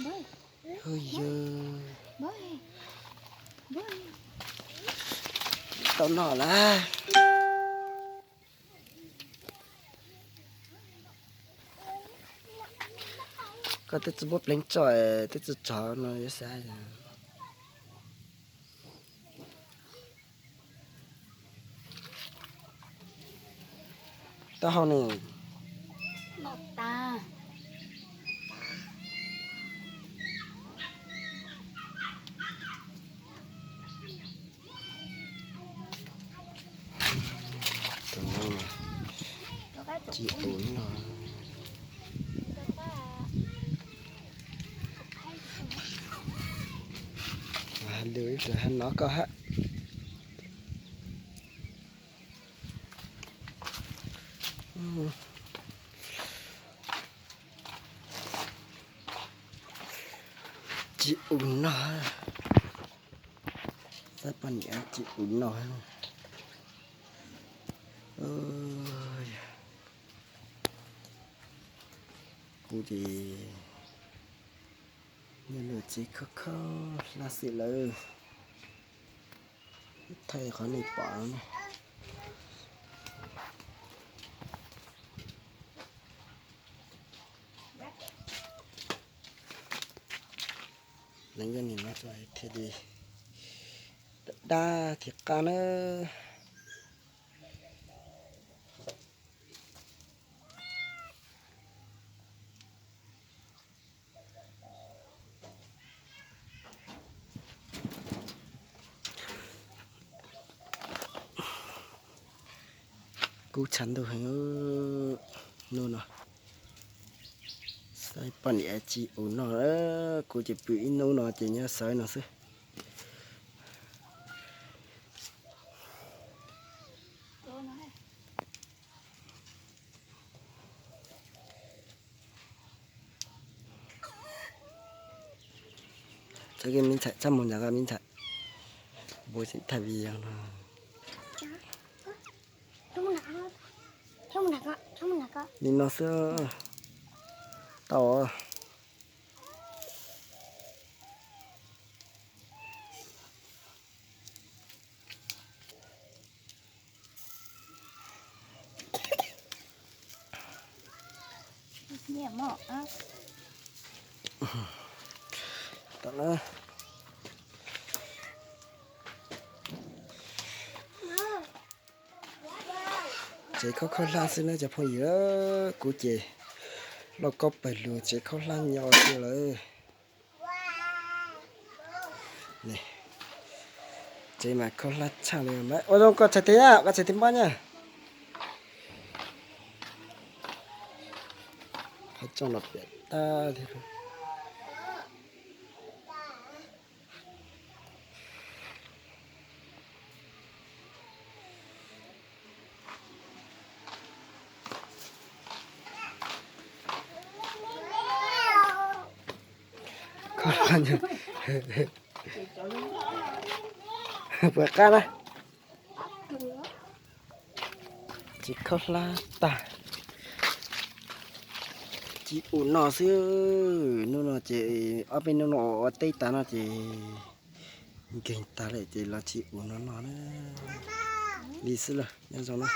Hu yog tau noj lawm. Koj twb tsis muab pleev tso, twb tsis tso no yuav xav. Taub hau ne. Ci ub no. Lwm ib pliag hab nov koj hab. Ci ub no. Xav poj niam ci ub no. Kuv ces nyob lub tsev khaub khaub hlab xwb lawm. Thaij qhov nej pom ne. Leej yog nim no thiaj li dab thiaj qab na. Kub tshav ntuj heev hnub no. Xav poj niam ci ub no, kuv ces pw ib hnub no ces nyob sawv no xwb. Txhob mus ntawm koj me ntxhais, mus thaij video no. Li no xwb tau. Tsev khaub khaub hlab xwb na cov phooj ywg, kuv ces lauj kaub pawg lug tsev khaub hlab nyo xwb lawm. Tsev mas khaub hlab tshaj li. Ua zoo koj txhais tes, koj txhais tes npab nyaj. Qhov rooj los piam tag thiab. Puas qab na? Tsev khaub hlab tag. Ci ub no xwb, hnub no ces ob peb hnub no ua teb tas no ces nkeeg tag lawm ces los ci ub no no na. Li xwb lawm, nyob zoo na.